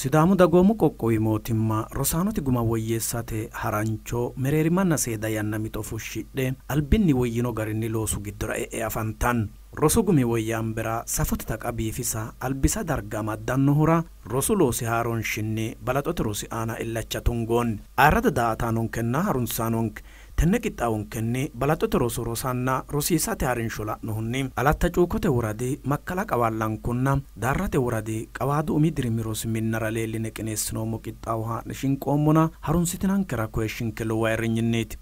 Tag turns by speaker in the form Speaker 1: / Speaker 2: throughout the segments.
Speaker 1: Sidaamu dagoomu qoqqowi mootimma rosaanote guma woyyeessate harancho, mereerimanna seeda yanna mixo fushshidhe albinni woyyino garinni loosu giddora e'e afantanno. Rosu gumi woyyaambera safote taqa biifisa albisa darga amaddannohura rosu loosi haaroonshinni balaxote rosi aana illacha tungoonni. Ayirrado daa''ataanonkenna harunsaanonke tenne qixxaawonkenni balaxote roso rosanna rosiisate harinsho la'nohunni Alatta Cuukote woradi Makkala Qawaallankunna Daarrate woradi Qawaadu umi dirimi rosi minnara leelline qineessinoommo qixxaawo haa'ne shinqoommona harunsitinankera koyishshinke lowo ayirrinyinniiti.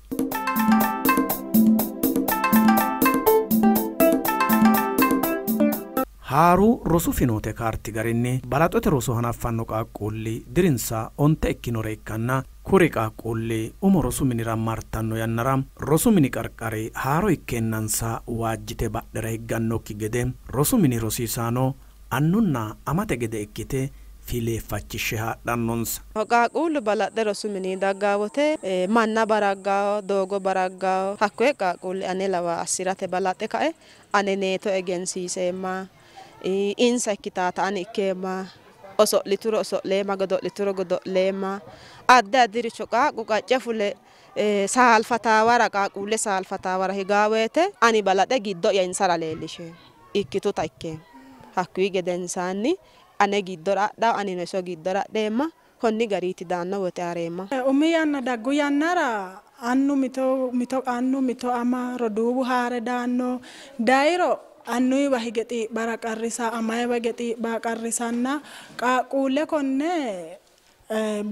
Speaker 1: Haaru rosu finoote kaarti garinni balaxote roso hanaffanno qaaqquulli dirinsa 9 ikkinore ikkanna kuri qaaqquulli umo rosu minira martanno yannara rosu mini qarqari haaro ikkeennansa waajjite badhera higgannokki gede rosu mini rosiisaano annunna amate gede ikkite fiileeffachishshe haadhannonsa.
Speaker 2: Qaaqquullu balaxxe rosu mini daggaa wote manna baraggawo, doogo baraggawo, hakkoye qaaqquulli ane lawa assirate balaxxe kae ane neeto egensiiseemma, insa ikkitaata ani ikkeemma, oso'lituro oso'leemma, godo'lituro godo'leemma, addi addiricho qaaqqu qacce fule saalfataawara qaaqquulle saalfataawara higaa woyte ani balaxe giddo'ya insara leellisheemma, ikkituta ikkeemma. Hakkuyi gedensaanni ane giddora adhawo, anino iso giddora adheemma, konni gariiti daanno wote hareemma.
Speaker 3: Umi yanna daggu yannara annu mito, mito annu mito ama roduuwu haare daanno, dayiro annuyiwa hige xiibbara qarrisa, amayiwa hige xiibba qarrisanna qaaqquulle konne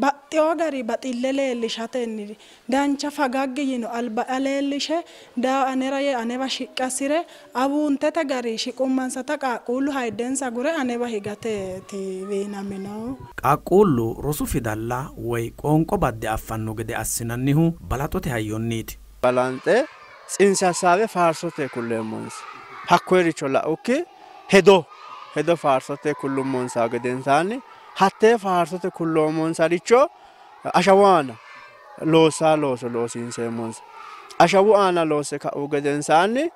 Speaker 3: baxxewo gari baxille leellishatenni dancha fagaggi yino alba'ya leellishe daa anera yee anewa shiqqi assire awuuntete gari shiqummansata qaaqquullu hayiddensa gure anewa higateeti wiinamino.
Speaker 1: Qaaqquullu rosu fidalla woy qoonqo badde affanno gede assinannihu balaxote hayyonniiti.
Speaker 4: Balanxe tsinse hassaawe faarsote kulleemmonsa. Hakkoyericho la'ukki hedo hedo faarsote kullummonsa gedensaanni hattee faarsote kulloommonsaricho ashawu aana loossa looso loosiinseemmonsa. Ashawu aana loosse ka'u gedensaanni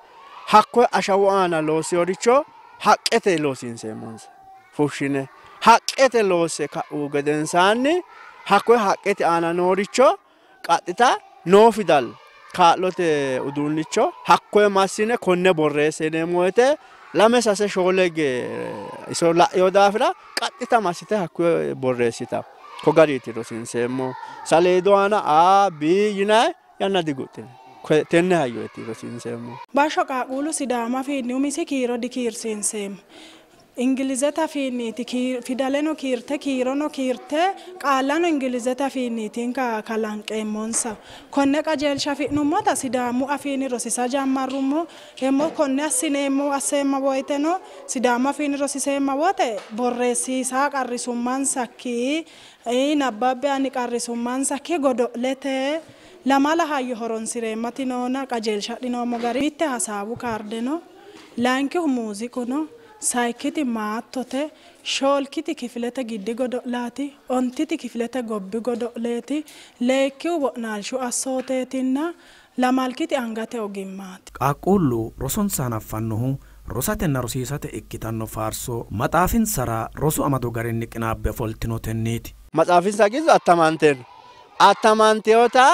Speaker 4: hakkoye ashawu aana loosseworicho haqqete loosiinseemmonsa. Fushshine haqqete loosse ka'u gedensaanni hakkoye haqqete aana nooricho qaxxita noo fidal kaa'lote uduunnicho hakkoye massine konne borreesse yineemmo woyte 2 3 4 ge iso la'eyo daafira qaxxita massite hakkoye borreessita. Ko gariiti rosiinseemmo. Saleedu aana A B yinayi yanna diguxxine. Tenne hayyooti rosiinseemmo.
Speaker 3: Bashsho qaaqquullu Sidaamu afiinni umisi kiiro dikiirsiinseemmo. Ingilizete afiinniiti fidaleno kiirte kiirono kiirte qaallano Ingilizete afiinniitinka kalanqeemmonsa. Konne qajeelsha afi'nummota Sidaamu afiinni rosisa jammarrummo. Hemmo konne assineemmo asseemma woyteno Sidaamu afiinni rosiseemma wote borreessiisaa qarrisummansakki, nabbabbe ani qarrisummansakki godo'lete lamala hayyo horonsireemmati noona qajeelsha adhinoommo gari. Mitte hasaawu kaarde no, layinkihu muuziiqu no, sayikkiti maattote, shoolkiti kifilete giddi godo'laati, ontiti kifilete gobbi godo'leeti, leekkihu wo'naalshu assooteetinna lamalkiti angate ogimmaati.
Speaker 1: Qaaqquullu rosonsa hanaffannohu rosatenna rosiisate ikkitanno faarso maxaafinsara rosu amado garinni qinaabbe ofoltinotenniiti.
Speaker 4: Maxaafinsa giddo attamante no. Attamantewota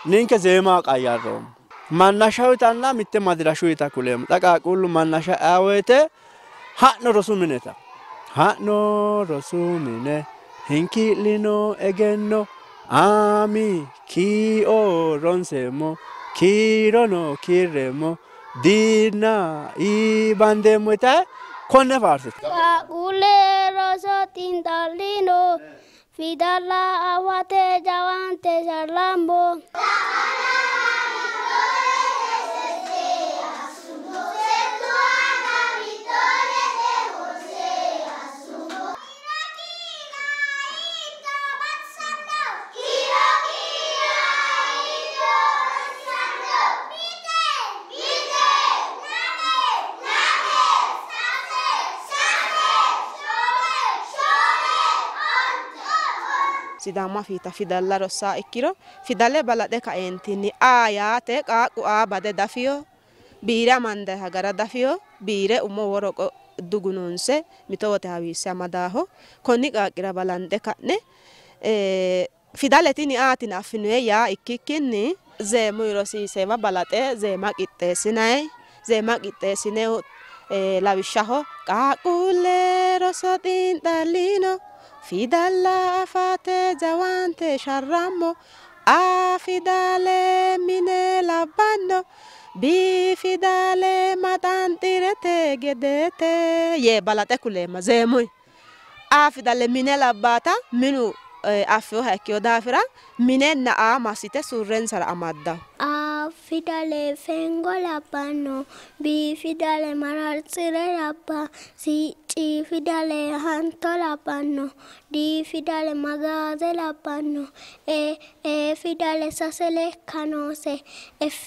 Speaker 4: ninke zeema qayyarroommo. Mannasha uyitanna mitte madirashu uyita kuleemmo. Xa qaaqquullu mannasha aa woyte ha'no rosu mineta. Ha'no rosu mine hinki'lino egenno ami ki'o ronseemmo kiirono kiirreemmo diinna ibandeemmo yitayi konne faarsite.
Speaker 5: Qaaqquulle roso xiinxallino fidalla afate jawaante sharlammo.
Speaker 2: Sidaamu afiita fidalla rossaa ikkiro fidale balaxe kaeentinni A yaate qaaqqu A bade dafiyo, biire amandayiha gara dafiyo, biire umo woro Dugununse mito wote hawiisse amadaaho konni qaaqqira balanxe ka'ne fidale tini aatina affinoye yaa ikkikkinni zeemu rosiiseema balaxe zeema qixxeessinayi zeema qixxeessine lawishshaho qaaqquulle roso xiinxallino fidalla afate jawaante sharrammo A fidale mine labbanno B fidale maxanxirete gedeete yee balaxe kuleemma zeemuyi. A fidale mine labbaata minu affinoha ikkino daafira minenna A massite surrensara amaddawo.
Speaker 5: A fidale fengo labbanno, B fidale mararsire labba, C fidale hanto labbanno, D fidale magaaze labbanno, E fidale sase lekka noose, F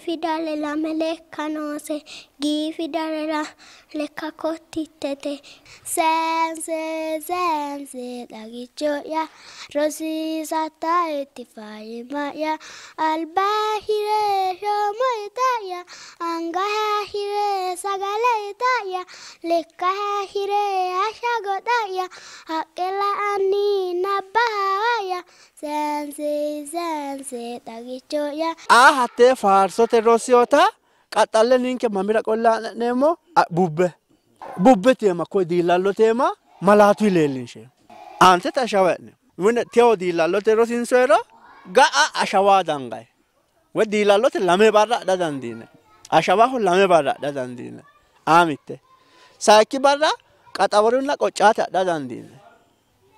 Speaker 5: fidale lame lekka noose, G fidale lekka kottittete. Seense seense xagicho'ya rosiisattaeti fayyima'ya alba hire shoomo ita'ya anga hire sagale ita'ya lekka hire ashago xa'ya haqqe la'anni nabbawa'ya seense seense xagicho'ya.
Speaker 4: A hattee faarsote rosiyota qaxxalle ninke mamira qolle ha'neemmo bubbe bubbe teema koye diilallo teema malaatu leellinsheemmo. Aantete ashawa e'neemmo. Wine teo diilallote rosiinsoyero ga'a ashawa dangayi woyi diilallote lame barra adha dandiinanni ashawaho lame barra adha dandiinanni aa mitte sayikki barra qaxawarunna qoccaate adha dandiinanni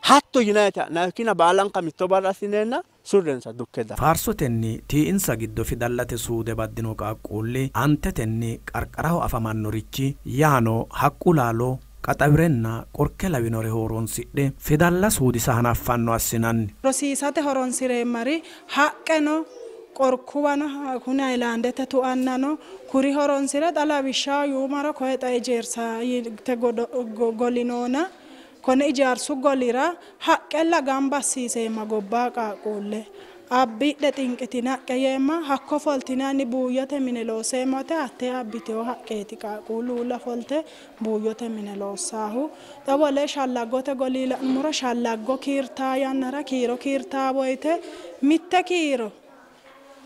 Speaker 4: hatto yinayiti ha'nayikkina baalanka mitto barra assineenna surrensa dukke da.
Speaker 1: Faarsotenni tii'insa giddo fidallate suude baddino qaaqquulli aantetenni qarqaraho afamannorichi yaano haqqu laalo qaxawirenna qorke lawinore horonsidhe fidalla suudisa hanaffanno assinanni.
Speaker 3: Rosiisate horonsireemmari haqqeno qorkuwano kuni hayilaandete tu'annano kuri horonsire xa lawishshaho yuumaro koye xa ijeersate golinoona konne ijaarsu golira haqqella gamba assiiseemma gobba qaaqquulle abbidhe xinqitine haqqe yeemma hakko foltinanni buuyyote mine looseemmote hattee abbitewo haqqeeti qaaqquullu uulla folte buuyyote mine loossaahu. Xa wole shallaggote golii la'nummoro shallaggo kiirtaa yannara kiiro kiirtaa woyite mitte kiiro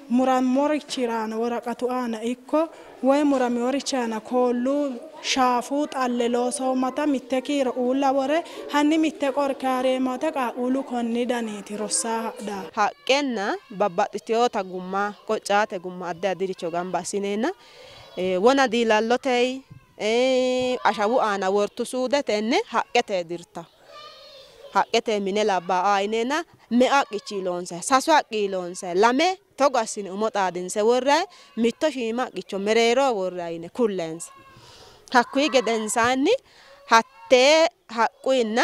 Speaker 3: murammorichiraano woraqatu aana ikko woyi murameworichi aana koollu shaafuu xalle loosoommata mitte kiiro uulla wore hanni mitte qorke haareemmote qaaqquullu konni daniiti rossaa hadhaa.
Speaker 2: Haqqenna babbaxxiteyoota gumma qoccaate gumma addi addiricho gamba assineenna wona diilallotey ashawu aana wortu suude tenne haqqete dirta. Haqqete mine labbaa aayineenna me haqqichi loonsayi sasu haqqi loonsayi lame togo assine umo xaadinse worrayi mitto shiima haqqicho mereero worrayi yine kulleensa. Hakkuyi gedensaanni hattee haqquyinna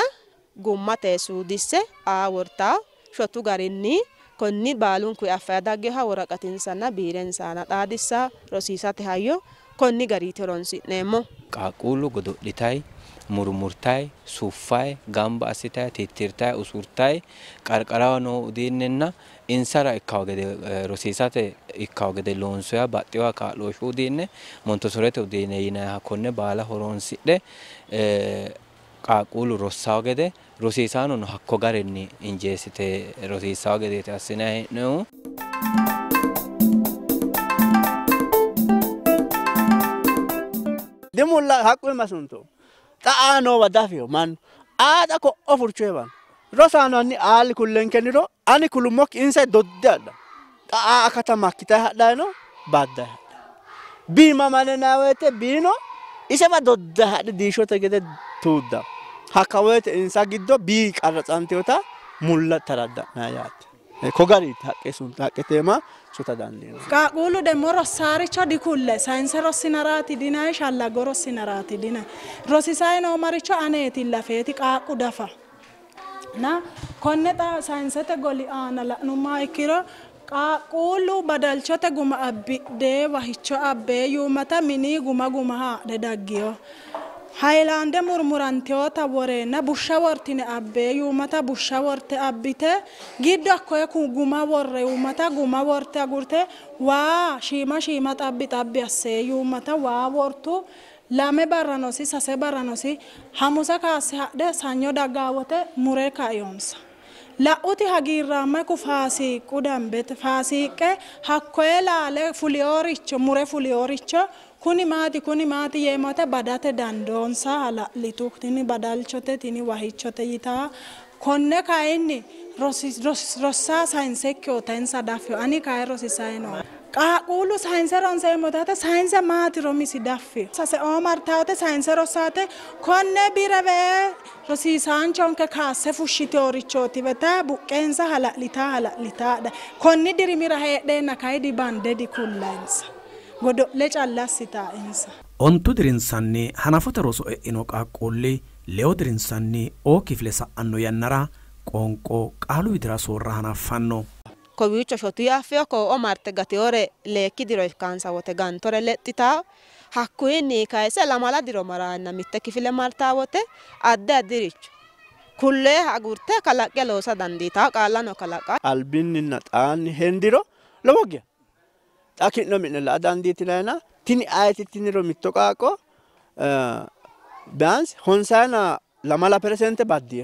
Speaker 2: gummate suudisse aa wortaa shotu garinni konni baalunkuyi affaya daggeha woraqatinsanna biirensaana xaadissa rosiisate hayyo konni gariiti horonsi'neemmo.
Speaker 6: Qaaqquullu godo'litayi murmurtayi suuffayi gamba assitayi tittirtayi usurtayi qarqaraho noo udiinnenna insara ikkawo gede rosiisate ikkawo gede loonsoyiha baxxewoha kaa'looshshu udiinne Montessorete udiinne yinayiha konne baala horonsidhe qaaqquullu rossawo gede rosiisaanono hakko garinni injeessite rosiissawo gedeeti assinayi hee'noyihu.
Speaker 4: Dimulla haqqu iima sunto xa aa noowa dafiyo mannu aa xa ko'o furcho heewanno rosaano hanni aalli kullenkenniro ani kulummokki insa dodde hadha xa aa akata makkitayi hadhayino baddayi hadhayi bii mamanena woyite biino isewa dodde hadhe diishshote gede tuudda hakka woyite insa giddo bii qarraxanteyota mulla taradda'nayi yaate. Ko gariiti haqqe sunta haqqe teema suta dandiinanni.
Speaker 3: Qaaqquullu demmo rossaaricho dikulle sayinse rossinaraati dinayi shallaggo rossinaraati dinayi rosiisayi noommaricho aneetilla feeti qaaqqu dafa na konne xa sayinsete goli aana la'nummoha ikkiro qaaqquullu badalchote guma abbidhee wahicho abbee yuummata minii guma guma haadhe daggiyo. Hayilaande murmuranteyota woreenna bushsha wortine abbee yuummata bushsha worte abbite giddo hakkoye guma worre yuummata guma worte agurte waa shiima shiima xabbi xabbi assee yuummata waa wortu Lame barranosi sase barranosi hamusa kaasse hadhe sanyo daggawote mure kaiyonsa. La'uti hagiirraamma ku faasiiqqu dambete faasiiqqe hakkoye laale fuliyooricho mure fuliyooricho kuni maati yeemote badate dandoonsa hala'litu tini badalchote tini wahichote yitaa konne kayinni rossa sayinse ikkiyota daffio ani kayi rosiisay no. Qaaqquullu sayinse ronseemmo taate sayinse maatiro misi daffio. Sase oo martawote sayinse rossaate konne birewee rosiisaanchonke kaasse fushshiteyoorichooti beta buqqeensa hala'litaa hala'litaadha. Konni dirimira heedheenna kayi dibande dikullayinsa. Godo'le calla assitaa insa.
Speaker 1: Ontu dirinsanni hanafote roso e'ino qaaqquulli leo dirinsanni oo kifile sa'anno yannara qoonqo qaalu widira soorra hanaffanno.
Speaker 2: Kowiicho shotu yaffeo koo marte gateyore leekki diro ikkansa wote gantore lexxitaa hakkuyinni kayise lamala diro maraanna mitte kifile martaa wote addi addiricho kullee agurte kalaqqe loosa dandiitaa qaallano kalaqa.
Speaker 4: Albinninna xaanni hendiro lowo geya xa ki'no mi'ne la'a dandiitinayina tini ayeeti tiniro mitto qaaqqo ቢያንስ ሆንሳይና ለማላ ፐርሰንት ባዲዮ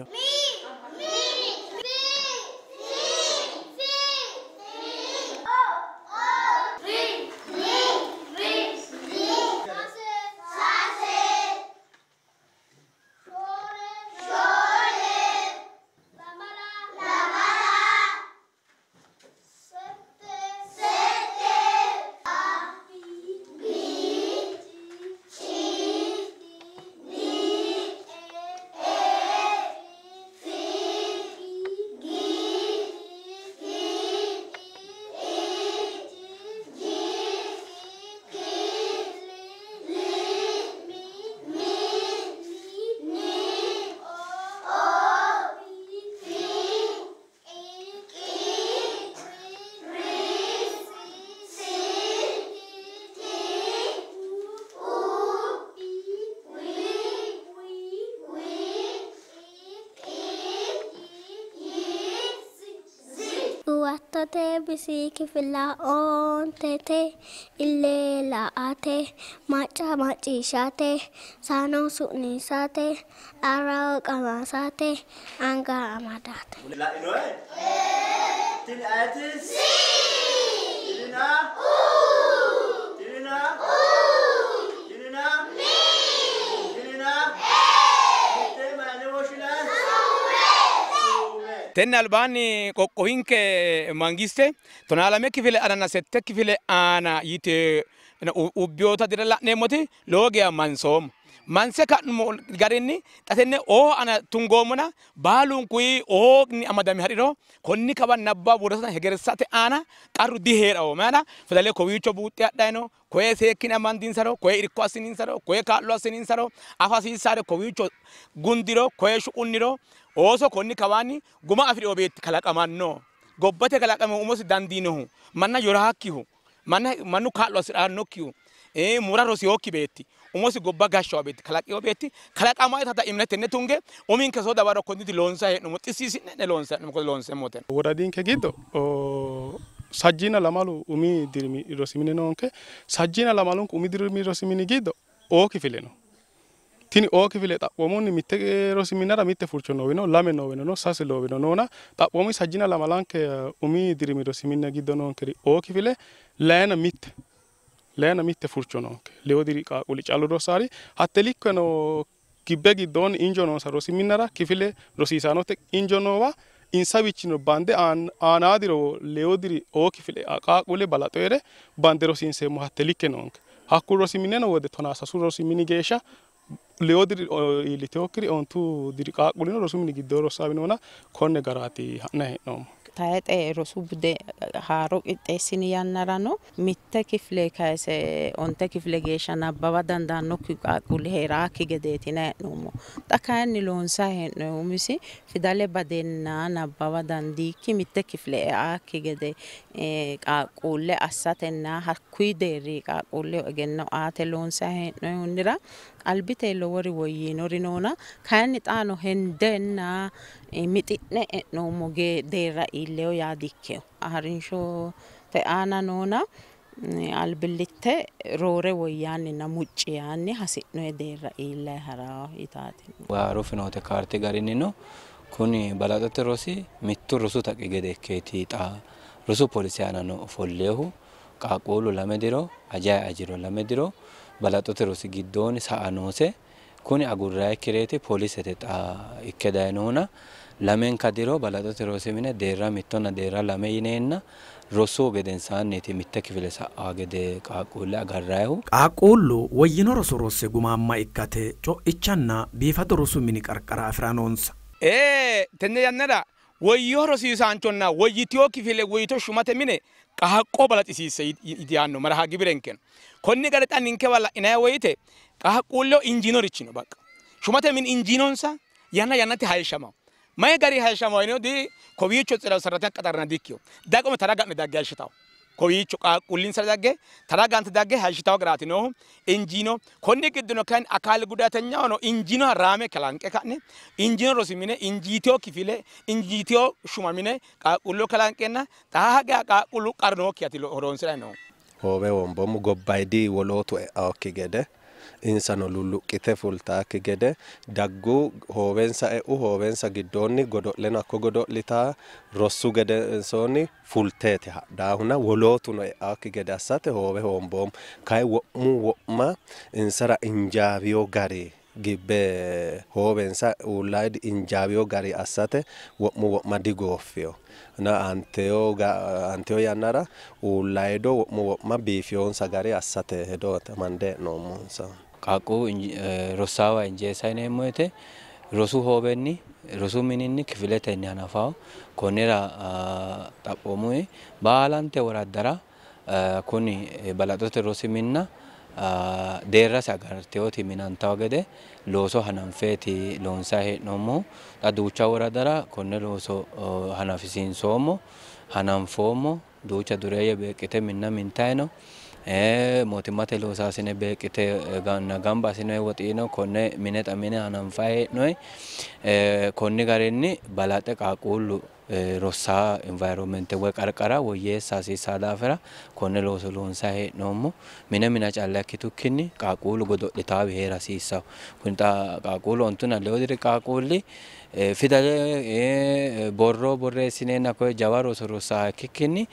Speaker 5: Huwattote bisi kifila ontete ille la'ate macca macciishshate sano su'niissate arrawo qamasate anga amadate.
Speaker 4: La'inoe? Tini ayeeti? Tinina? Tinina? Tinina? Tinina? Mitte mayine woshshinanni?
Speaker 7: Tenne albaanni qoqqowinke mangiste tonaa kifile aananna sette kifile aana yite ubbiyoota dira la'neemmoti lowo geya mansoommo. Manse ka'nummo garinni xa tenne oo aana tungoommona baalunkuyi oonni amadame ha'riro konni kawa nabbawa borreessa hegersate aana qarru dihee'rawo. Mayira fidale kowiicho buuxxe hadhayi no koye seekkine amandinsaro koye irko assininsaro koye kaa'lo assininsaro afa hasiissaare kowiicho gundiro koye shuqunniro ooso konni kawaanni guma afi'rino beetti kalaqamanno. Gobbate kalaqame umosi dandiinohu manna yoraakkihu mannu kaa'lo hasi'rannokkihu mura rosiyokki beetti umosi gobba gashshawo beetti kalaqiyo beetti kalaqama tata imne tenne tunge uminke soo dawaro konniti loonsayi hee'noommo xissiisi'ne loonsayi hee'noommo loonseemmote.
Speaker 8: Woradinke giddo sajjina lamalu umi dirimi rosi mini noonke. Sajjina lamalunku umi dirimi rosi mini giddo oo kifile no. Tini oo kifile xaphomunni mitte rosi minnara mitte furcho noowino, lame noowino no, sase loowino noona xaphomunni sajjina lamalanke umi dirimi rosi minna giddo noonkeri oo kifile layina mitte furcho noonke. Leyo diri qaaqquulli callu rossaari hatte likkeno gibbe giddoonni injo noonsa rosi minnara kifile rosiisaanote injo noowa insawiichino bande aanaa diro leyo diri oo kifile qaaqquulle balaxoyere bande rosiinseemmo hatte likke noonke. Hakku rosi mineno wode 13 rosi mini geeshsha leyo diri iilliteyokkiri ontu diri qaaqquullino rosu mini giddoo rossawi noona konne garaati ha'nayi hee'noommo.
Speaker 9: Tayixe rosu bude haaro qixxeessini yannarano mitte kifile kayise onte kifile geeshsha nabbawa dandaannokki qaaqquulli heeraakki gedeeti yinayi hee'noommo. Xa kayinni loonsayi hee'noyi umisi fidale badenna nabbawa dandiikki mitte kifile eaakki gede qaaqquulle assatenna hakkuyi deerri qaaqquulleho egenno aate loonsayi hee'noyihunira albite lowori woyyinori noona kayinni xaano hendenna mixi'ne e'noommo deerra iilleyo yaa dikkeyo. Harinshote aana noona Albillitte roore woyyaanninna mucci yaanni hasi'noe deerra iillayi haraa yitaati.
Speaker 6: Haaro finoote kaarte garinnino kuni balaxote rosi mittu rosu taqi gede ikkeeti xa rosu polise aanano ofolleehu qaaqquullu 2 diro ajayi ajiro 2 diro balaxote rosi giddoonni sa'a noose. Kuni agurraayikkireeti polisete xa ikke dayinohuna 2 diro balaxote rosi mine deerra 1 deerra 2 yineenna rosu gedensaanniiti 1 kifile sa'aa gede qaaqquulle agarraayihu.
Speaker 1: Qaaqquullu woyyino roso rosse gumaamma ikkate co'ichanna biifado rosu mini qarqara afira noonsa.
Speaker 7: Tenne yannara woyyo rosiisaanchonna woyyitiyo kifile woyyito shumate mine qaaqqo balaxisiisse yaanno maraha gibirenkeno. Konni gari xa ninkewa la'inanni woyite qaaqquulleho injiinorichi no baqa. Shumate mini injiinonsa yanna yannate hayishshamawo. Mayi gari hayishshamawo yiniro di kowiicho sarrateenya qaxarana dikkiyo. Dagome tara ga'ne dagge hayishshitawo. Kowiicho qaaqquullinsara dagge tara gante dagge hayishshitawo garaati noohu injiino. Konni giddono kayinni akaali gudatenyahono injiinoha raame kalanqe ka'ne injiino rosi mine injiitiyo kifile injiitiyo shuma mine qaaqquulleho kalanqenna xaa geya qaaqquullu qarru nookkihaati horonsi'rayi noohu.
Speaker 10: Hoowe womboommo gobbayidi wolootu e'awokki gede insano lulluqqite fultaakki gede daggu hoowensa e'u hoowensa giddoonni godo'leno hakko godo'litaa rossu gedensoonni fulteeti hadhaahuna wolootuno e'awokki gede assate hoowe hoomboommo. Kayi wo'mu wo'ma insara injaawiyo gari gibbe hoowensa uullaayidi injaawiyo gari assate wo'mu wo'ma digooffiyo. Na anteyo yannara uullayido wo'mu wo'ma biifiyonsa gari assate hedo amande hee'noommonsa.
Speaker 6: Qaaqqu rossaawa injeessa yineemmo woyite rosu hoowenni rosu mininni kifiletenni hanafawo. Konnira xaphoomunni baalante woraddara kuni balaxote rosi minna deerrase agarteyooti minantawo gede looso hananfeeti loonsayi hee'noommohu. Xa duucha woraddara konne looso hanafisiinsoommo hananfoommo. Duucha dureeyye beeqqite minna mintayi no. Mootimmate loosaasine beeqqite gamba assinoyi woxi no. Konne mine xa mine hananfayi hee'noyi. Konni garinni balaxe qaaqquullu rossaa environment woyi qarqara woyyeessa hasiissaa daafira konne looso loonsayi hee'noommo. Mine mina calla ikkitukkinni qaaqquullu godo'litaawi heera hasiissawo. Kuni xa qaaqquullu 9 6 diri qaaqquulli fidale borro borreessineenna koye jawa roso rossaaha ikkikkinni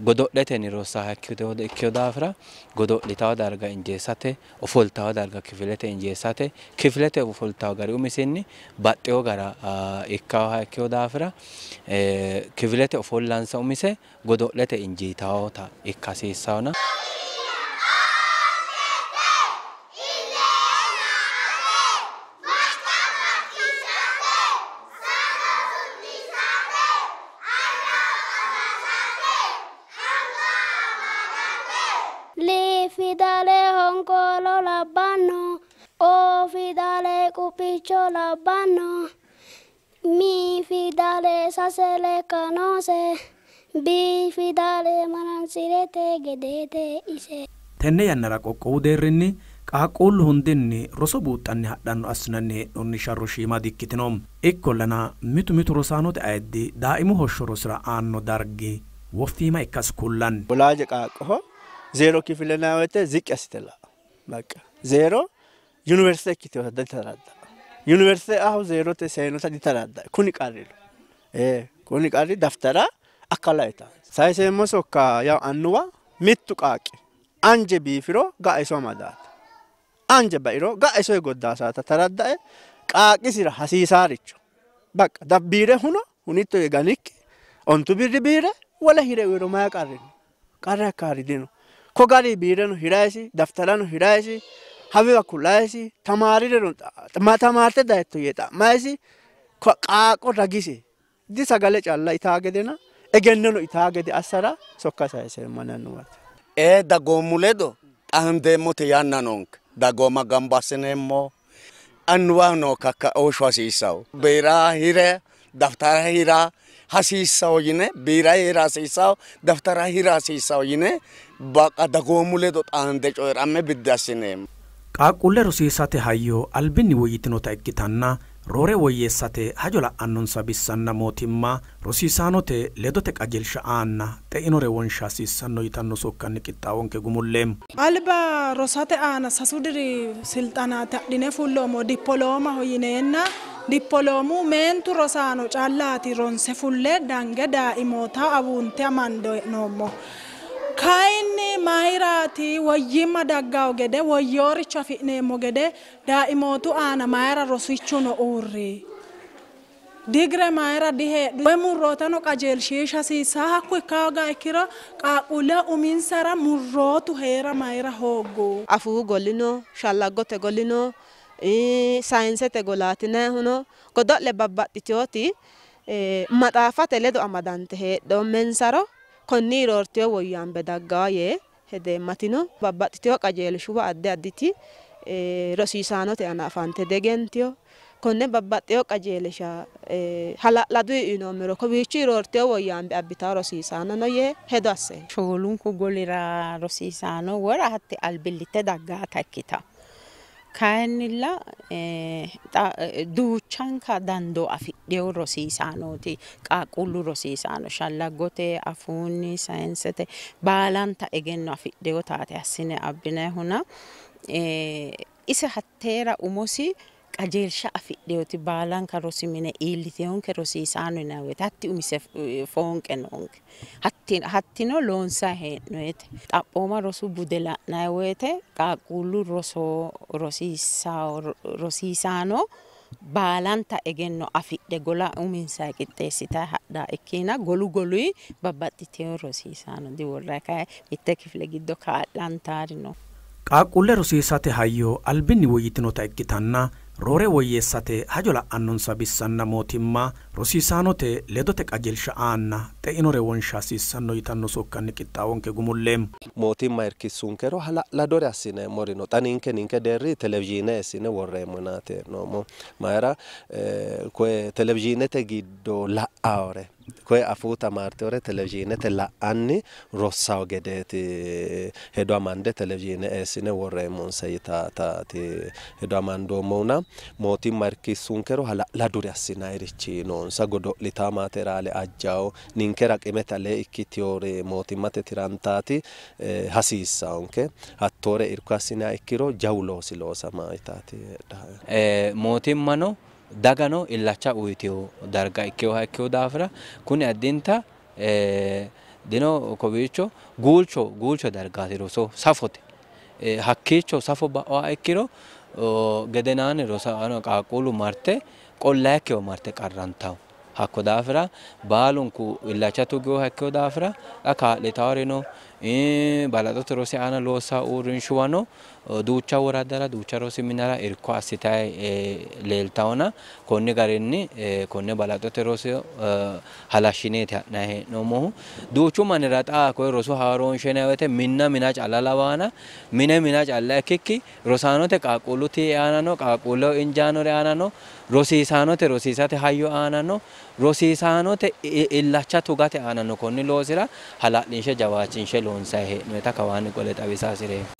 Speaker 6: godo'letenni rossaaha ikkiyo daafira godo'litawo darga injeessate ofoltawo darga kifilete injeessate kifilete ofoltawo gari umisinni baxxeyo gara ikkawoha ikkiyo daafira kifilete ofollansa umise godo'lete injiitawota ikka hasiissawona.
Speaker 5: Li fidale honkolo labbanno, O fidale quuphicho labbanno, Mi fidale sase lekka noose, B fidale manansirete gedeete ise.
Speaker 1: Tenne yannara qoqqowu deerrinni qaaqquullu hundinni roso buuxxanni hadhanno assinanni hee'noonni sharro shiima dikkitino. Ikkollana mitu mitu rosaanote ayiddi daaimu hoshsho rosira aanno dargi woffiima ikkasi kullanni.
Speaker 4: Wolaaje qaaqqoho 0 kifile nayi woyite ziqqi assite la'a. Baqa 0 yuniversite ikkiteyoota ditaradda. Yuniversite ahu 0te seinota ditaradda. Kuni qarri no. Kuni qarri daftara akkala ita. Sayiseemmo sokka yaw annuwa mittu qaaqqi anje biifiro ga'a iso amadaata. Anje bairo ga'a iso goddaasaata taraddae qaaqqisira hasiisaaricho. Baqa dabbiire huno hunitto yee ganikki 9 birri biire wole hire uyiro mayi qarri no. Qarra akkaari dino. Ko gari biireno hirayisi daftarano hirayisi hawiwa kulayisi tamaarireno tamaarte dayitto yee xa'mayisi qaaqqo ragisi di sagale calla itaa gedena egennono itaa gede assara sokka sayiseemmo annuwate.
Speaker 11: Dagoomu ledo xaandeemmote yanna noonke. Dagooma gamba assineemmo. Annuwa noo kakkaooshshu hasiissawo. Biira hire daftara hira hasiissawo yine biira hira hasiissawo daftara hira hasiissawo yine baqa dagoomu ledo xaande coyi'ramme biddi assineemmo.
Speaker 1: Qaaqquulle rosiisate hayyo albinni woyyitinota ikkitanna roore woyyeessate hajo la'annonsa bissanna mootimma rosiisaanote ledote qajeelsha aanna xeinore wonsha hasiissanno yitanno sokkanni qixxaawonke gumulleemmo.
Speaker 3: Alba rosate aana sasu diri silxanaati adhine fulloommo dippoloomaho yineenna dippoloomu meentu rosaano callaati ronse fulle dange daaimoota awuunte amando noommo. Kayinni mayiraati woyyimma daggawo gede woyyooricho afi'neemmo gede daaimootu aana mayira rosichuno uurri digire mayira diheedhu woy murrootano qajeelshiisha hasiissaa hakku ikkawo ga ikkiro qaaqquulle uminsara murrootu heera mayira hooggu.
Speaker 2: Afuu golino, shallaggote golino, sayinsete golaatinayihuno godo'le babbaxxiteyooti maxaafate ledo amadante heedhoommensaro konni roorteyo woyyaambe daggawa yee hedeemmatino babbaxxiteyo qajeelshuwa addi additi rosiisaanote aana afante degentiyo konne babbaxxeyo qajeelsha hala'ladu uyinoommero kowiichi roorteyo woyyaambe abbitawo rosiisaano no yee hedo asse.
Speaker 9: Shoolunku golira rosiisaano wora hatti albillitte daggaata ikkita. Kayinnilla duuchanka dandoo afidheyo rosiisaanooti qaaqquullu rosiisaano shallaggote afuunni sayinsete baalanta egenno afidheyo taate assine abbinayihuna ise hatteera umosi qajeelsha afidheyoti baalanka rosi mine iilliteyonke rosiisaano yinanni woyte hatti umise foonqe noonke hattino loonsayi hee'noyete xaphooma rosu bude la'nayi woyte qaaqquullu roso rosiisaano baalanta egenno afidhe gola uminsayi qixxeessitayi hadhaa ikkiina golu goluyi babbaxxiteyo rosiisaano diworrayi kayi mitte kifile giddo kaa'lantaari no.
Speaker 1: Qaaqquulle rosiisate hayyo albinni woyyitinota ikkitanna roore woyyeessate hajo la'annonsa bissanna mootimma rosiisaanote ledote qajeelsha aanna xeinore wonsha hasiissanno yitanno sokkanni qixxaawonke gumulleemmo.
Speaker 10: Mootimma irkissunkero hala'ladore assineemmori no. Xa ninke ninke deerri televizhiine eessine worreemmo yinaati hee'noommo. Mayira koye televizhiinete giddo la'aore koye afuu tamaarteore televizhiinete la'anni rossawo gedeeti hedo amande televizhiine eessine worreemmonsa yitaataati hedo amandoommohuna mootimma irkissunkero hala'laduri assinayirichi noonsa godo'litaa maateraale ajjawo ninkera qimete alee ikkitiyori mootimmate tirantaati hasiissawonke hattoore irko assinayi ikkiro jawu loosi loosama yitaati.
Speaker 6: Mootimmano dagano illacha uyiteyo darga ikkeyoha ikkeyo daafira kuni addinta dino kowiicho guulcho dargaati roso safote hakkiicho safo ba'oha ikkiro gedenaani rosaano qaaqquullu marte qollayikkiwa marte qarrantawo hakko daafira baalunku illacha tugeyoha ikkeyo daafira xa kaa'litawori no balaxote rosi aana loossa uurrinshuwano duucha woraddara duucha rosi minnara irko assitayi leeltawona konni garinni konne balaxote rosi halashshineeti ha'nayi hee'noommohu. Duuchu mannira xa koye rosu haaroonshe yinayi woyte minna mina calla lawaana mine mina calla ikkikki rosaanote qaaqquullu tii'i aana no, qaaqquulleho injaanore aana no, rosiisaanote rosiisate hayyo aana no, rosiisaanote illacha tugate aana no. Konni loosira hala'linshe jawaachinshe loonsayi hee'noyita kawaanni qole xawisa hasireemmo.